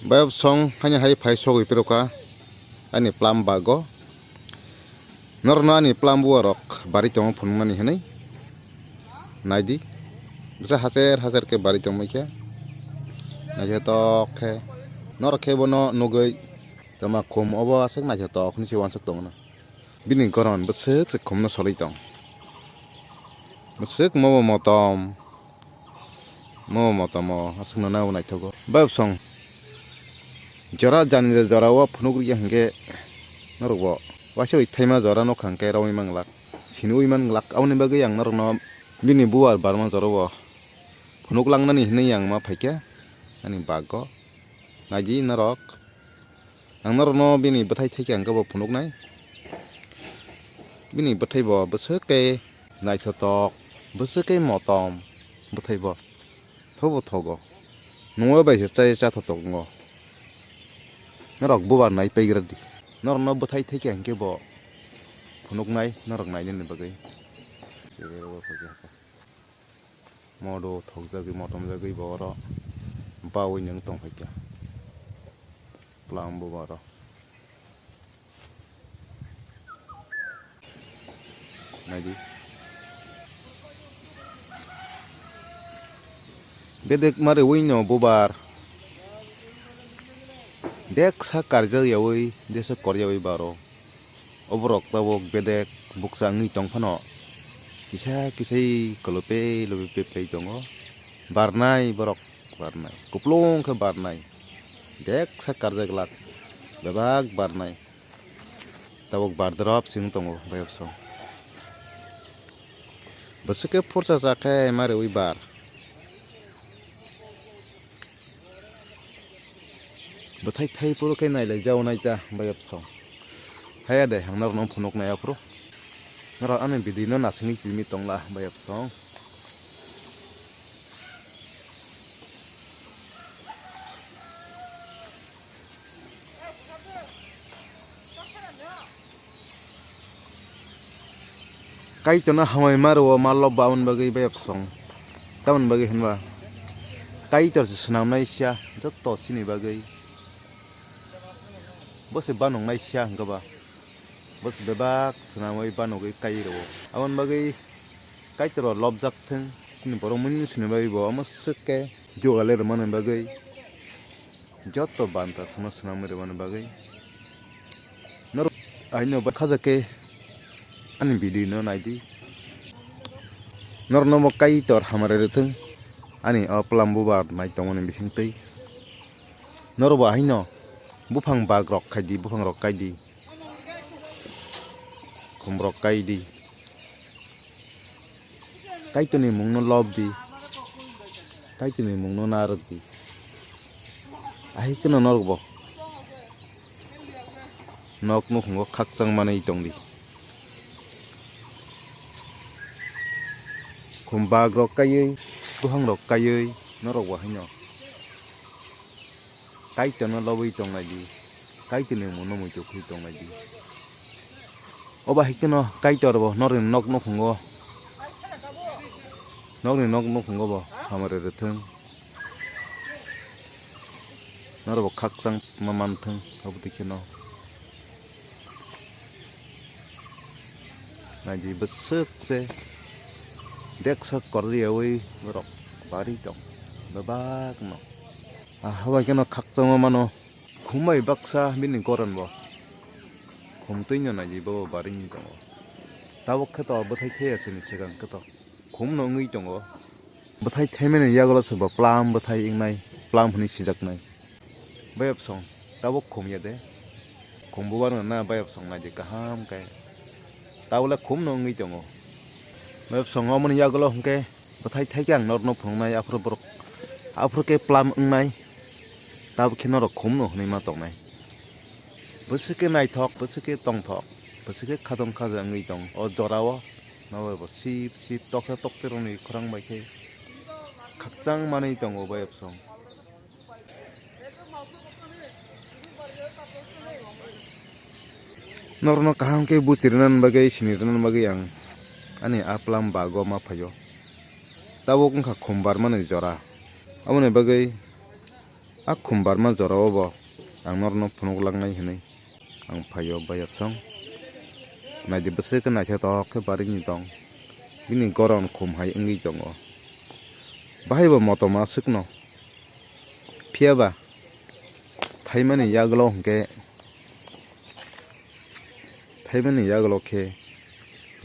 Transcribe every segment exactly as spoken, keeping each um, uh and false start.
Bayap song haini hai phai sogwi pirokha ani plum bago. Norokno ani plum buarok bari tongo phunuknani hinwi. Naidi. Bisa hacher hacher khe bari tongmai khe. Naithotok khe. Norok khe bono nugwi tongma khum obo aswk naithotok hinwi se uansuk tongo. Bini goron bwswk se khumno solwi tong. Bwswk mobo motom. Mobo motomo aswkno naiwi naithogo. Bayap song. Jora jani jora o phunuk rikya hinkhe norokbo waisa bai thaima jora nokha hinkhe romwi manglak. Siniwi manglak. Aboni bagwi ang norokno bini buar barma jora o phunuk langnani hinwi ang ma phaikha ani bago. Naidi norok. Ang norokno bini bwthai thaikhe ang khe bo phunuknai. Bini bwthai bo bwswk khe naithotok, bwswk khe motom bwthai bo. Thobo thogo. Nungwi bai se chai cha thotok wngo. Norok bubar nai paigra di. Norokno bwthai thaikhe ang khe bo phunuknai norok nainani bagwi. Modo thokjagwi motomjagwi bo oro bawi nwng tongphaikha. Plum bo oro. Naidi. Bedek mare wino bubar. Deksa karjak yawi, desa koryawi baro. Oborok tabuk bedek buksa wngwi tong phano kisa kisai kolope lope peplai tongo. Barnai borok barnai, kuplung khe barnai. Deksa karjak glak, bebak barnai. Tabuk bardorop sing tongo bayapsong. Bwswk khe phursa cha khe mare wi bar. Bwthai thai phuru khe nailai jao nai ta bayapsong. Haya de ang norokno phunuk nai aphuru. Norok ani video no nasingwi simi tongla bayapsong. Kaitorno hamai ma rwo ma lobba aboni bagwi bayapsong. Tamoni bagwi hinba Kaitor se swnamnai sia joto chini bagwi. Bo se banoknai sia hwnkhe ba. Bo se bebak swnamwi banogwi kai rwo. Aboni bagwi Kaitor bo lobjak thung, chini borok mwnwi swnamwi bo omo swk khe jogale rwmani bagwi. Joto banta sono swnamwi rwmani bagwi norok aino bai khajak khe ani video no naidi. Norokno bo Kaitor hamari rwthwng ani o plum bubar nai tongmani bisingtwi. Norok bo aino buphang bag rok khaidi, buphang rok kaidi, khum rok kaidi. Kaitorni mungno lob di, Kaitorni mungno narwk di. Ahai kheno norok bo nok nukhungo khakchang manwi tong di. Khum bag rok kaiwi, buphang rok kaiwi norok bo haino. Kaitorno lobwi tonglaidi, Kaitorni mungno muitu khwi tonglaidi. Obo hai kheno Kaitor bo norokni nok nukhungo, norokni nok nukhungo bo hamari rwthwng, norok bo khakchang ma manthwng, obo twi kheno. Naidi bwswk se deksa kordiyawi borok bari tong bebakno. Ahabai kheno khakchangma mano khum bai baksa bini goron bo khum twino naidi bobo bari wngwi tongo. Tabuk khe to bwthai thaya chini swkang khe to khum no wngwi tongo. Bwthai thaimani yagulo se bo plum bwthai wngnai, plum hwnwi sijaknai. Bayapsong, tabuk khum ya de. Khum bubar na bayapsong nai de kaham khe. Tabuk le khum no wngwi tongo. Bayapsong omoni yagulo hwnkhe bwthai thai khe ang norokno phunuknai aphuru borok, aphuru khe plum wngnai. Tabuk khe norok khum no hwnwi ma tongnai. Bwswk khe naithok, bwswk khe tongthok, bwswk khe khatong khaja wngwi tong o jorao. Nobai bo sip sip toksa tokte rokni khorang bai khe khakchang manwi tongo bayapsong. Norokno kaham khe buchi rwnani bagwi, sini rwnani bagwi ang ani a plum bago ma phaio. Tabuk wngkha khum barmani jora. Aboni bagwi A khum barma jorao bo ang norokno phunuk laknai hwnwi ang phaio bayapsong. Naidi bwswk khe naithotok khe barikni tong. Bini goron khum hai wngwi tongo. Bahai bo motom aswkno. Phiya ba thaimani yagulo hwnkhe, thaimani yagulo khe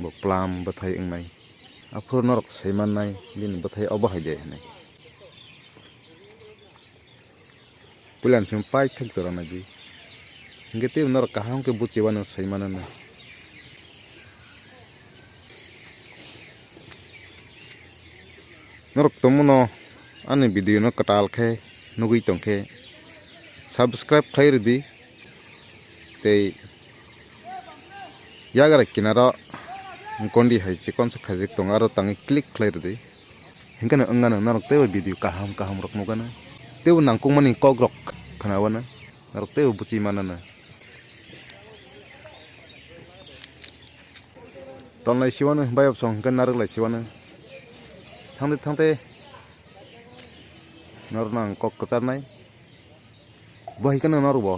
bo plam bwthai wngnai. Aphuru norok sai mannai bini bwthai obo hai de hwnwi. Puila ni simi paithak jora naidi. Hingke tei norok kaham khe buchiwano sai manana. Norok tongmano ani video no kwtal khe nugwi tongkhe subscribe khlai rwdi. Tei yagra kinaro gondi hai chikon se khajik tongo, aro tangwi click khlai rwdi. Hinkhe no wngano norok teibo video kaham kaham rok nukgano. Teibo nangkukmani kok rok khnaoano. Norok teibo buchi manano. Tonlai siwano, bayapsong hinkhe narwklai siwano. Thangte thangte norokno ang kok kwcharnai. Bo hai kheno norok bo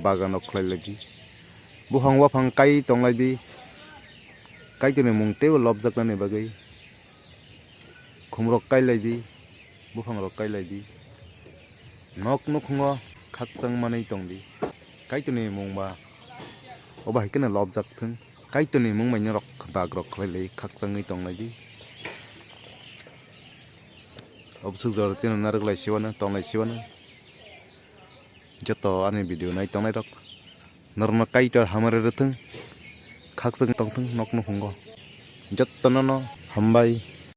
bagan rok khlai lai di. Buphang waphang kai tong lai di. Kaitorni mung teibo lobjaknani bagwi khum rok kai lai di, buphang rok kai lai di. Nok nukhungo khakchang manwi tong di. Kaitorni mung ba obo hai kheno lobjak thung. Kaitorni mung bai norok bag rok khlai lai khakchangwi tong lai di. Obwswk jora chini narwk lai siwano, tong lai siwano. Joto ani video nai tongnai rok norokno Kaitor hamari rwthwng, khakchang tongthwng nok nukhungo. Jotono no hambai,